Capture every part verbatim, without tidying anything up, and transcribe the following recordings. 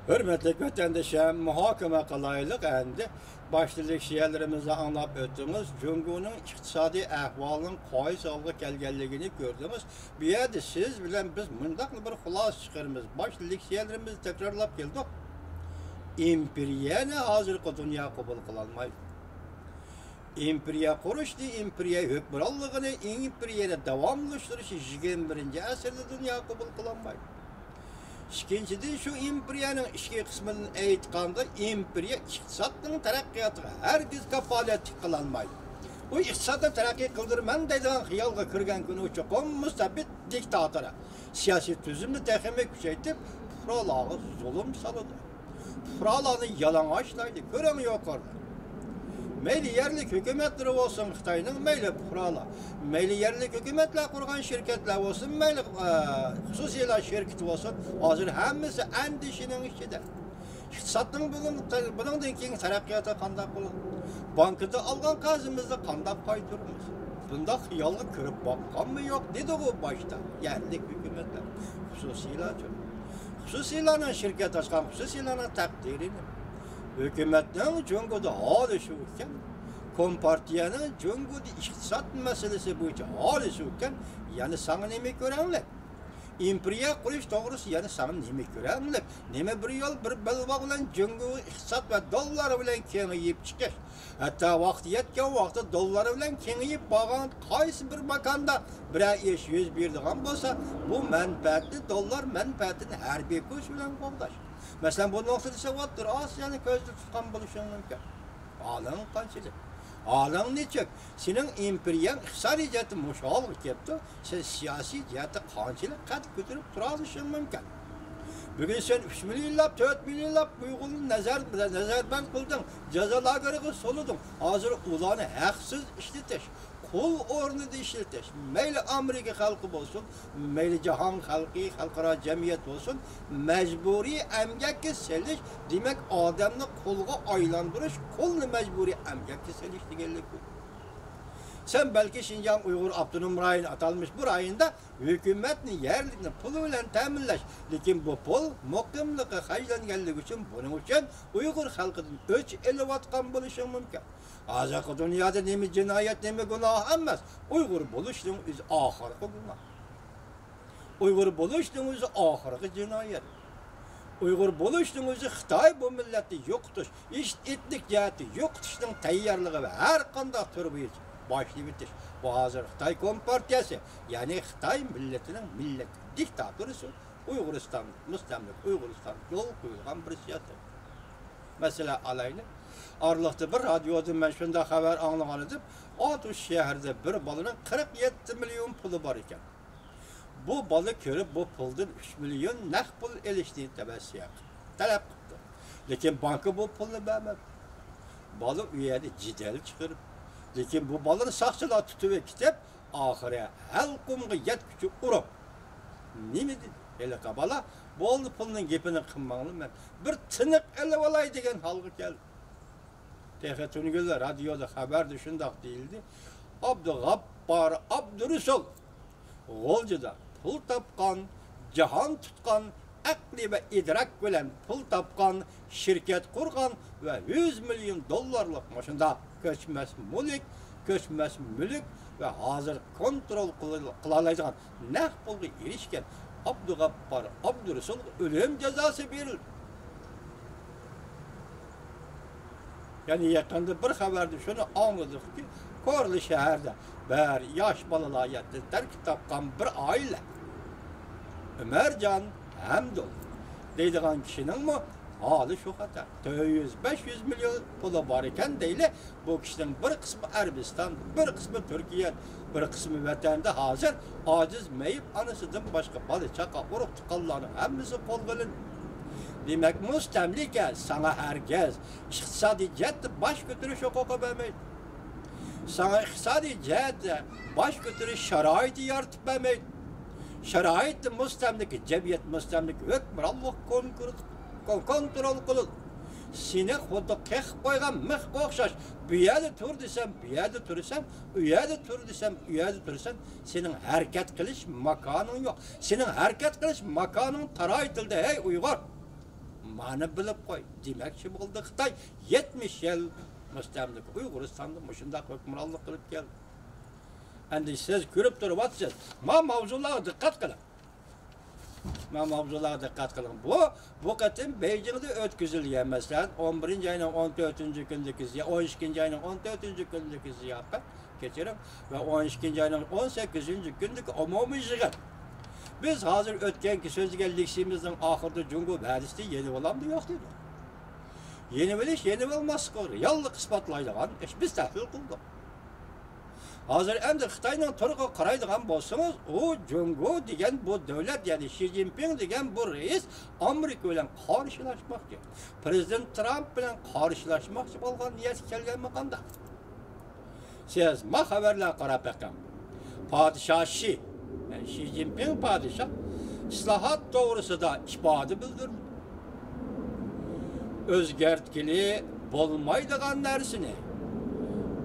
ھۆرمەتلىك ۋەتەندىشىم، مۇھاكىمە قىلايلىق ئەمدى. باشتا لېكسىيەلىرىمىزنى ئاڭلاپ ئۆتتىڭىز. جۇڭگونىڭ ئىقتىسادىي ئەھۋالىنىڭ قايسى ھالغا كەلگەنلىكىنى كۆردىڭىز. بۇ يەردە سىز بىلەن بىز مۇنداقلا بىر خۇلاسە چىقىرىمىز. باشتا لېكسىيەلىرىمىزنى تەكرارلاپ كەلدۇق. ئىمپېرىيەنى ھازىرقى دۇنيا قوبۇل قىلالمايدۇ. ئىمپېرىيە قۇرۇشنى، ئىمپېرىيە ھۆكمرانلىقىنى، ئىمپېرىيەنى داۋاملاشتۇرۇشنى يىگىرمە بىرىنچى ئەسىردە دۇنيا قوبۇل قىلالمايدۇ. ئىككىنچىدىن، شۇ ئىمپېرىيەنىڭ ئىچكى قىسمىدىن ئېيتقاندا، ئىمپېرىيە ئىقتىسادنىڭ تەرەققىياتىغا ھەرگىز كاپالەتلىك قىلالمايدۇ. ئۇ ئىقتىسادنى تەرەققىي قىلدۇرىمەن دەيدىغان خىيالغا كىرگەن كۈنى ئۇ چوقۇم مۇستەبىت دىكتاتور سىياسىي تۈزۈمنى تېخىمۇ كۈچەيتىپ، پۇقرالارغا زۇلۇم سالىدۇ. پۇقرالارنى يالىڭاچلايدۇ. كۆرۈڭ يۇقىرىدا. مەيلى يەرلىك ھۆكۈمەتلىرى بولسۇن خىتاينىڭ، مەيلى پۇقرالار، مەيلى يەرلىك ھۆكۈمەتلەر قۇرغان شىركەتلەر بولسۇن، مەيلى، ئە، خۇسۇسىيلار شىركىتى بولسۇن، ھازىر ھەممىسى ئەندىشىنىڭ ئىچىدە. ئىقتىسادنىڭ بۇنىڭ-، بۇنىڭدىن كېيىنكى تەرەققىياتى قانداق بولىدۇ؟ بانكىدا ئالغان قەرزىمىزنى قانداق قايتۇرىمىز؟ بۇنداق خىيالغا كىرىپ باققانمۇ يوق، دېدىغۇ باشتا يەرلىك ھۆكۈمەتلەر، خۇسۇسىيلارچۇ. خۇسۇسىيلارنىڭ شىركەت ئاچقان خۇسۇسىيلارنىڭ تەقدىرى نېمە؟ ھۆكۈمەتنىڭ جۇڭگودا ھالى شۇ ئىكەن، كومپارتىيەنىڭ جۇڭگودا ئىقتىساد مەسىلىسى بويىچە ھالى شۇ ئىكەن، يەنە ساڭا نېمە كۆرەڭلىك؟ ئىمپېرىيە قۇرۇش توغرىسى يەنە ساڭا نېمە كۆرەڭلىك؟ نېمە بىر يول، بىر بەلباغ بىلەن جۇڭگو ئىقتىساد ۋە دوللار بىلەن كېڭىيىپ چىقىش؟ ھەتتا ۋاقتى يەتكەن ۋاقىتتا دوللار بىلەن كېڭىيىپ بارغان قايسى بىر ماكاندا بىرەر ئىش يۈز بېرىدىغان بولسا، بۇ مەنپەئەتنى، دوللار مەنپەئەتىنى ھەربىي كۈچ بىلەن قوغداش. مەسىلەن، بۇ نۇقتىدا سەن ئوتتۇرا ئاسىيانى كۆزدە تۇتقان بولۇشۇڭ مۇمكىن. ھالىڭ قانچىلىك؟ ھالىڭ نېچۈك؟ سېنىڭ ئىمپېرىيەڭ ئىقتىسادىي جەھەتتە مۇشۇ ھالغا كەپتۇ، سەن سىياسىي جەھەتتە قانچىلىك قەد كۆتۈرۈپ تۇرالىشىڭ مۇمكىن؟ بۈگۈن سەن ئۈچ مىليونلاپ، تۆت مىليونلاپ ئۇيغۇرنى نەزەر-، نەزەربەند قىلدىڭ، جازا لاگېرىغا سولىدىڭ. ھازىر ئۇلارنى ھەقسىز ئىشلىتىش، قۇل ئورنىدا ئىشلىتىش، مەيلى ئامېرىكا خەلقى بولسۇن، مەيلى جاھان خەلقى، خەلقئارا جەمئىيەت بولسۇن، مەجبۇرىي ئەمگەككە سېلىش، دېمەك، ئادەمنى قۇلغا ئايلاندۇرۇش، قۇلنى مەجبۇرىي ئەمگەككە سېلىش دېگەنلىك بۇ. سەن بەلكى شىنجاڭ ئۇيغۇر ئاپتونوم رايونى ئاتالمىش بۇ رايوندا ھۆكۈمەتنى، يەرلىكنى پۇل بىلەن تەمىنلەش، لېكىن بۇ پۇل مۇقىملىققا خەجلەنگەنلىكى ئۈچۈن، بۇنىڭ ئۈچۈن ئۇيغۇر خەلقىدىن ئۆچ ئېلىۋاتقان بولۇشىڭ مۇمكىن. ھازىرقى دۇنيادا نېمە جىنايەت، نېمە گۇناھ ئەمەس؟ ئۇيغۇر بولۇشنىڭ ئۆزى ئاخىرقى گۇناھ. ئۇيغۇر بولۇشنىڭ ئۆزى ئاخىرقى جىنايەت. ئۇيغۇر بولۇشنىڭ ئۆزى خىتاي بۇ مىللەتنى يوقىتىش، ئېتنىك جەھەتتە يوقىتىشنىڭ تەييارلىقى ۋە ھەر قانداق تۈر بويىچە باشلىۋېتىش. بۇ ھازىر خىتاي كومپارتىيەسى، يەنى خىتاي مىللىتىنىڭ مىللەت دىكتاتورىسى ئۇيغۇرىستان، مۇستەملىكە ئۇيغۇرىستان يولغا قويۇلغان بىر سىياسەت. مەسىلەن ئالايلى، ئارىلىقتا بىر رادىيودىن مەن شۇنداق خەۋەر ئاڭلىغان ئىدىم، ئاتۇش شەھىرىدە بىر بالىنىڭ قىرىق يەتتە مىليون پۇلى بار ئىكەن. بۇ بالا كىرىپ بۇ پۇلدىن ئۈچ مىليون نەق پۇل ئېلىشنى تەۋەسسىيە قىپتۇ، تەلەپ قىپتۇ. لېكىن بانكا بۇ پۇلنى بەرمەپتۇ. بالا ئۇ يەردە جېدەل چىقىرىپ، لېكىن بۇ بالىنى ساقچىلار تۇتۇۋېلىپ كېتىپ، ئاخىرى ھەلقۇمغا يەتكۈچە ئۇرۇپ، نېمە دېدى؟ ھېلىقى بالا، بولدى، پۇلنىڭ گېپىنى قىلماڭلار، مەن بىر تىنىق ئېلىۋالاي دېگەن ھالغا كەلدى. تېخى تۈنۈگۈنلا رادىيودا خەۋەردە شۇنداق دېيىلدى. ئابدۇغاپپار ئابدۇرۇسۇل غۇلجىدا پۇل تاپقان، جاھان تۇتقان، ئەقلى ۋە ئىدراك بىلەن پۇل تاپقان، شىركەت قۇرغان ۋە يۈز مىليون دوللارلىق مۇشۇنداق كۆچمەس مۈلۈك، كۆچمەس مۈلۈك ۋە ھازىر كونترول قىل-، قىلالايدىغان نەق پۇلغا ئېرىشكەن ئابدۇغاپپار ئابدۇرۇسۇلغا ئۆلۈم جازاسى بېرىلدى. يەنە يېقىندا بىر خەۋەردە شۇنى ئاڭلىدۇقكى، كورلا شەھەردە بىر ياش بالىلار يەتتە تەركىب تاپقان بىر ئائىلە. ئۆمەرجان ھەمدۇل دەيدىغان كىشىنىڭمۇ ھالى شۇ خەتەر. تۆت يۈز، بەش يۈز مىليون پۇلى بار ئىكەن دەيلى. بۇ كىشىنىڭ بىر قىسمى ئەرەبىستان، بىر قىسمى تۈركىيە، بىر قىسمى ۋەتەندە ھازىر ئاجىز مېيىپ ئانىسىدىن باشقا بالا-چاقا، ئۇرۇق-تۇغقانلارنىڭ ھەممىسى قولغا ئېلىندى. دېمەك، مۇستەملىكە ساڭا ھەرگىز ئىقتىسادىي جەھەتتە باش كۆتۈرۈش ھوقۇقى بەرمەيدۇ. ساڭا ئىقتىسادىي جەھەتتە باش كۆتۈرۈش شارائىتى يارىتىپ بەرمەيدۇ. شارائىتتا مۇستەملىكە جەمئىيەت، مۇستەملىكە ھۆكۈمرانلىق كونكرېت-، كون-، كونترول قىلىدۇ. سېنى خۇددى قېقىپ قويغان مىخقا ئوخشاش، بۇ يەردە تۇر دېسەم، بۇ يەردە تۇرىسەن، ئۇ يەردە تۇر دېسەم، ئۇ يەردە تۇرىسەن. سېنىڭ ھەرىكەت قىلىش ماكانىڭ يوق. سېنىڭ ھەرىكەت قىلىش ماكانىڭ تارايتىلدى، ھەي ئۇيغۇر! مانا بىلىپ قوي، دېمەكچى بولدى خىتاي يەتمىش يىل مۇستەملىكە ئۇيغۇرىستاندا مۇشۇنداق ھۆكۈمرانلىق قىلىپ كەلدى. ئەمدى سىز كۆرۈپ تۇرۇۋاتىسىز، ما ماۋزۇلارغا دىققەت قىلىڭ. ما ماۋزۇلارغا دىققەت قىلىڭ. بۇ، بۇ قېتىم بېيجىڭدا ئۆتكۈزۈلگەن، مەسىلەن، ئون بىرىنچى ئاينىڭ ئون تۆتىنچى كۈنىدىكى زىيا-، ئون ئىككىنچى ئاينىڭ ئون تۆتىنچى كۈنىدىكى زىياپەت، كەچۈرۈڭ، ۋە ئون ئىككىنچى ئاينىڭ ئون سەككىزىنچى كۈنىدىكى ئومۇمىي يىغىن. بىز ھازىر ئۆتكەنكى سۆزلىگەن لېكسىيىمىزنىڭ ئاخىرىدا جۇڭگو ۋەدىسىدە يېنىۋالامدۇ يوق دېدۇق. يېنىۋېلىش، يېنىۋالماسلىقى رېئاللىق ئىسپاتلايدىغان ئىش بىز تەھلىل قىلدۇق. ھازىر ئەمدى خىتاينىڭ تۇرقىغا قارايدىغان بولسىڭىز، ئۇ جۇڭگو دېگەن بۇ دۆلەت، يەنى شى جىنپىڭ دېگەن بۇ رەئىس ئامېرىكا بىلەن قارشىلاشماقچى، پىرېزىدېنت ترامپ بىلەن قارشىلاشماقچى بولغان نىيەتكە كەلگەنمۇ قانداق؟ سىز ما خەۋەرلەرگە قاراپ بېقىڭ. پادىشاھ شى، يەنى شى جىنپىڭ پادىشاھ ئىسلاھات توغرىسىدا ئىپادە بىلدۈردى. ئۆزگەرتكىلى بولمايدىغان نەرسىنى،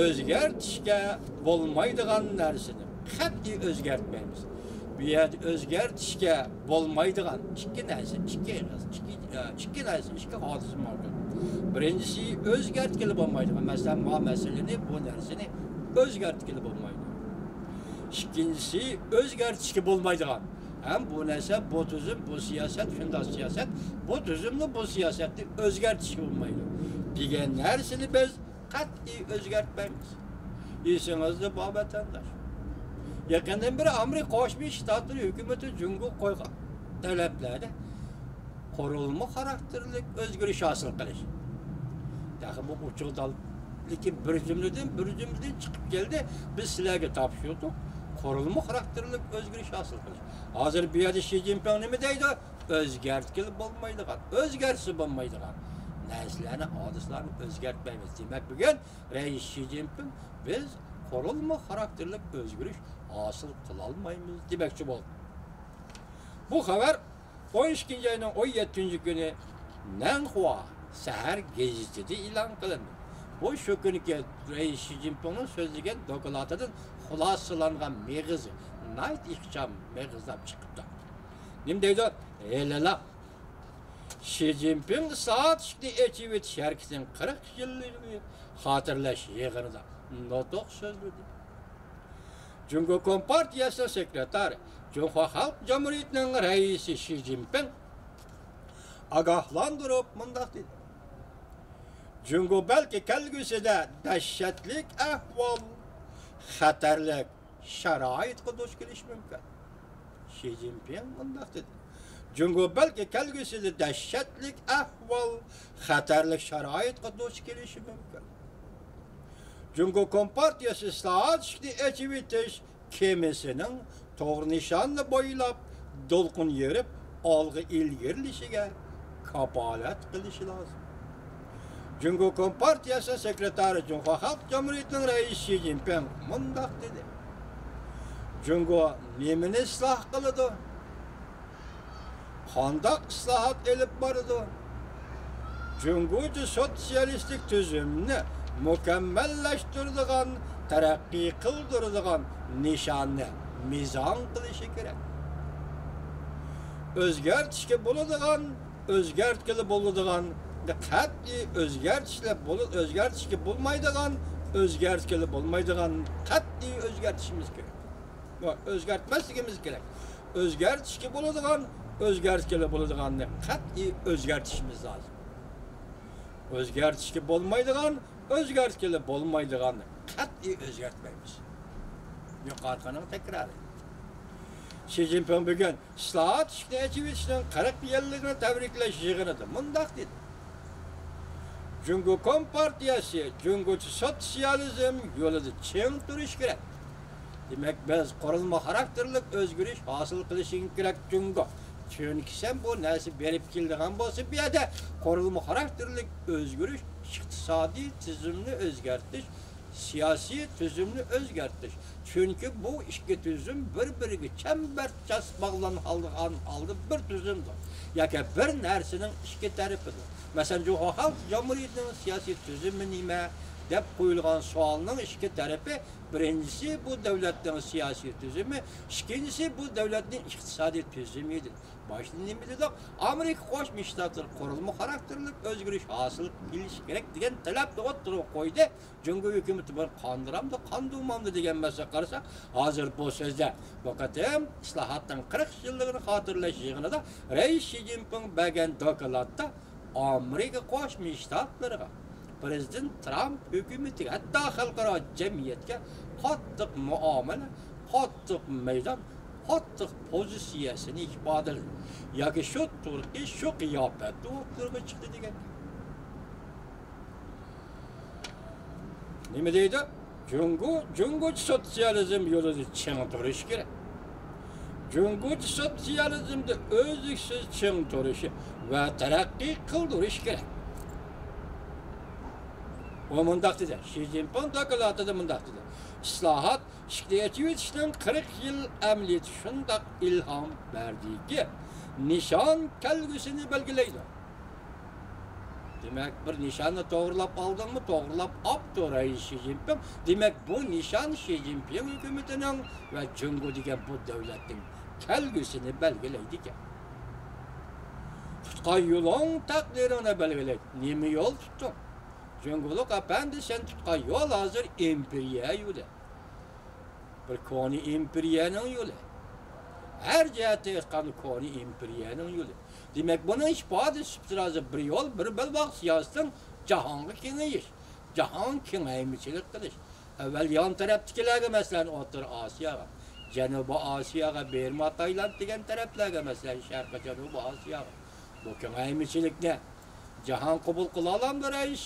ئۆزگەرتىشكە بولمايدىغان نەرسىنى قەتئىي ئۆزگەرتمەيمىز. بۇ يەردە ئۆزگەرتىشكە بولمايدىغان ئىككى نەرسە، ئىككى ئېغىز، ئىككى، ئىككى نەرسە، ئىككى ھادىسە مەۋجۇت. بىرىنچىسى، ئۆزگەرتكىلى بولمايدىغان. مەسىلەن، ما مەسىلىنى، بۇ نەرسىنى ئۆزگەرتكىلى بولمايدۇ. ئىككىنچىسى، ئۆزگەرتىشكە بولمايدىغان. ھەم بۇ نەرسە، بۇ تۈزۈم، بۇ سىياسەت، شۇنداق سىياسەت، بۇ تۈزۈمنى، بۇ سىياسەتنى ئۆزگەرتىشكە بولمايدۇ دېگەن نەرسىنى بىز قەتئىي ئۆزگەرتمەيمىز. ئېسىڭىزدە بار، ۋەتەنداش. يېقىندىن بېرى ئامېرىكا قوشما شتاتلىرى ھۆكۈمىتى جۇڭگوغا قويغان تەلەپلەردە قۇرۇلما خاراكتېرلىك ئۆزگىرىش ھاسىل قىلىش. تېخى بۇ ئوچۇق دال-، لېكىن بىر جۈملىدىن، بىر جۈملىدىن چىقىپ كەلدى. بىز سىلەرگە تاپشۇردۇق، قۇرۇلما خاراكتېرلىك ئۆزگىرىش ھاسىل قىلىش. ھازىر بۇ يەردە شى جىنپىڭ نېمە دەيدۇ؟ ئۆزگەرتكىلى بولمايدىغان، ئۆزگەرتسە بولمايدىغان نەرسىلەرنى، ھادىسىلەرنى ئۆزگەرتمەيمىز. دېمەك، بۈگۈن رەئىس شى جىنپىڭ، بىز قۇرۇلما خاراكتېرلىك ئۆزگىرىش ھاسىل قىلالمايمىز دېمەكچى بولدى. بۇ خەۋەر ئون ئىككىنچى ئاينىڭ ئون يەتتىنچى كۈنى نەنخۇا سەھەر گېزىتىدە ئېلان قىلىندى. بۇ شۇ كۈنىكى رەئىس شى جىنپىڭنىڭ سۆزلىگەن دوكلاتىدىن خۇلاسىلانغان مېغىزى، ناھايىتى ئىخچام مېغىزلاپ چىقىپتۇ. نېمە دەيدۇ؟ ھېلىلا شى جىنپىڭ ئىسلاھات ئىشىكىنى ئېچىۋېتىش ھەرىكىتىنىڭ قىرىق يىللىقىنى خاتىرىلەش يىغىنىدا نۇتۇق سۆزلىدى. جۇڭگو كومپارتىيەسىنىڭ سېكرېتارى، جۇڭخۇا خەلق جۇمھۇرىيىتىنىڭ رەئىسى شى جىنپىڭ ئاگاھلاندۇرۇپ مۇنداق دېدى: جۇڭگو بەلكى كەلگۈسىدە دەھشەتلىك ئەھۋال، خەتەرلىك شارائىتقا دۇچ كېلىشى مۇمكىن. شى جىنپىڭ مۇنداق دېدى: جۇڭگو بەلكى كەلگۈسىدە دەھشەتلىك ئەھۋال، خەتەرلىك شارائىتقا دۇچ كېلىشى مۇمكىن. جۇڭگو كومپارتىيەسى ئىسلاھات ئىشىكىنى ئېچىۋېتىش كېمىسىنىڭ توغرا نىشاننى بويلاپ، دولقۇن يېرىپ، ئالغا ئىلگىرىلىشىگە كاپالەت قىلىشى لازىم. جۇڭگو كومپارتىيەسىنىڭ سېكرېتارى، جۇڭخۇا خەلق جۇمھۇرىيىتىنىڭ رەئىسى شى جىنپىڭ مۇنداق دېدى: جۇڭگو نېمىنى ئىسلاھ قىلىدۇ؟ قانداق ئىسلاھات ئېلىپ بارىدۇ؟ جۇڭگوچە سوتسىيالىستىك تۈزۈمنى مۇكەممەللەشتۈرىدىغان، تەرەققىي قىلدۇرىدىغان نىشاننى مىزان قىلىشى كېرەك. ئۆزگەرتىشكە بولىدىغان، ئۆزگەرتكىلى بولىدىغان، قەتئىي ئۆزگەرتىشلەر بولۇ-، ئۆزگەرتىشكە بولمايدىغان، ئۆزگەرتكىلى بولمايدىغان قەتئىي ئۆزگەرتىشىمىز كېرەك. ياق، ئۆزگەرتمەسلىكىمىز كېرەك. ئۆزگەرتىشكە بولىدىغان، ئۆزگەرتكىلى بولىدىغاننى قەتئىي ئۆزگەرتىشىمىز لازىم. ئۆزگەرتىشكە بولمايدىغان، ئۆزگەرتكىلى بولمايدىغاننى قەتئىي ئۆزگەرتمەيمىز. يۇقىرىقىنىڭ تەكرارى. شى جىنپىڭ بۈگۈن ئىسلاھات ئىشىكىنى ئېچىۋېتىشنىڭ قىرىق يىللىقىنى تەبرىكلەش يىغىنىدا مۇنداق دېدى: جۇڭگو كومپارتىيەسى جۇڭگوچە سوتسىيالىزم يولىدا چىڭ تۇرۇش كېرەك. دېمەك، بىز قۇرۇلما خاراكتېرلىك ئۆزگىرىش ھاسىل قىلىشىمىز كېرەك جۇڭگو. چۈنكى سەن بۇ نەرسە بېرىپ كېلىدىغان بولسا، بۇ يەردە قۇرۇلما خاراكتېرلىك ئۆزگىرىش، ئىقتىسادىي تۈزۈمنى ئۆزگەرتىش، سىياسىي تۈزۈمنى ئۆزگەرتىش. چۈنكى بۇ ئىككى تۈزۈم بىر-بىرىگە چەمبەرچاس باغلانغان ھالدا بىر تۈزۈمدۇر. ياكى بىر نەرسىنىڭ ئىككى تەرىپىدۇر. مەسىلەن، جۇڭخۇا خەلق جۇمھۇرىيىتىنىڭ سىياسىي تۈزۈمى نېمە؟ دەپ قويۇلغان سوئالنىڭ ئىككى تەرىپى، بىرىنچىسى بۇ دۆلەتنىڭ سىياسىي تۈزۈمى، ئىككىنچىسى بۇ دۆلەتنىڭ ئىقتىسادىي تۈزۈمى ئىدى. باشتا نېمە دېدۇق؟ ئامېرىكا قوشما شتاتلىرى قۇرۇلما خاراكتېرلىك ئۆزگىرىش ھاسىل قىلىشى كېرەك دېگەن تەلەپنى ئوتتۇرىغا قويدى. جۇڭگو ھۆكۈمىتى بۇنى قاندۇرامدۇ، قاندۇرمامدۇ دېگەن مەسىلىگە قارىساق، ھازىر بۇ سۆزدە بۇ قېتىم ئىسلاھاتنىڭ قىرىق يىللىقىنى خاتىرىلەش يىغىنىدا رەئىس شى جىنپىڭ بەرگەن دوكلاتتا ئامېرىكا قوشما شتاتلىرىغا، پىرېزىدېنت ترامپ ھۆكۈمىتىگە، ھەتتا خەلقئارا جەمئىيەتكە قاتتىق مۇئامىلە، قاتتىق مەيدان، قاتتىق پوزىتسىيەسىنى ئىپادىلىدى ياكى شۇ تۇرقى، شۇ قىياپەتتە ئوتتۇرىغا چىقتى دېگەن. نېمە دەيدۇ؟ جۇڭگو، جۇڭگوچە سوتسىيالىزم يولىدا چىڭ تۇرۇش كېرەك. جۇڭگوچە سوتسىيالىزمدا ئۈزلۈكسىز چىڭ تۇرۇشى ۋە تەرەققىي قىلدۇرۇش كېرەك. ئۇ مۇنداق دېدى، شى جىنپىڭ دوكلاتىدا مۇنداق دېدى: «ئىسلاھات ئىشقا ئېچىۋېتىشنىڭ قىرىق يىل ئەمەلىيىتى شۇنداق ئىلھام بەردىكى، نىشان كەلگۈسىنى بەلگىلەيدۇ.» دېمەك، بىر نىشاننى توغرىلاپ ئالدىڭمۇ؟ توغرىلاپ ئاپتۇ رەئىس شى جىنپىڭ. دېمەك، بۇ نىشان شى جىنپىڭ ھۆكۈمىتىنىڭ ۋە جۇڭگو دېگەن بۇ دۆلەتنىڭ كەلگۈسىنى بەلگىلەيدىكەن. تۇتقان يولۇڭ تەقدىرىڭنى بەلگىلەيدۇ. نېمە يول تۇتتۇڭ؟ جۇڭگولۇق ئەپەندى، سەن تۇتقان يول ھازىر ئىمپېرىيە يولى. بىر كونا ئىمپېرىيەنىڭ يولى. ھەر جەھەتتە ئېيتقاندا كونا ئىمپېرىيەنىڭ يولى. دېمەك، بۇنىڭ ئىپادىسى سۈپىتىدە ھازىر بىر يول، بىر بەلباغ سىياسىتىڭ جاھانغا كېڭىيىش، جاھان كېڭەيمىچىلىك قىلىش. ئەۋۋەل يان تەرەپتىكىلەرگە، مەسىلەن، ئوتتۇرا ئاسىياغا، جەنۇبىي ئاسىياغا، بىرما، تايلاند دېگەن تەرەپلەرگە، مەسىلەن، شەرقىي جەنۇبىي ئاسىياغا. بۇ كېڭەيمىچىلىكنى جاھان قوبۇل قىلالامدۇ رەئىس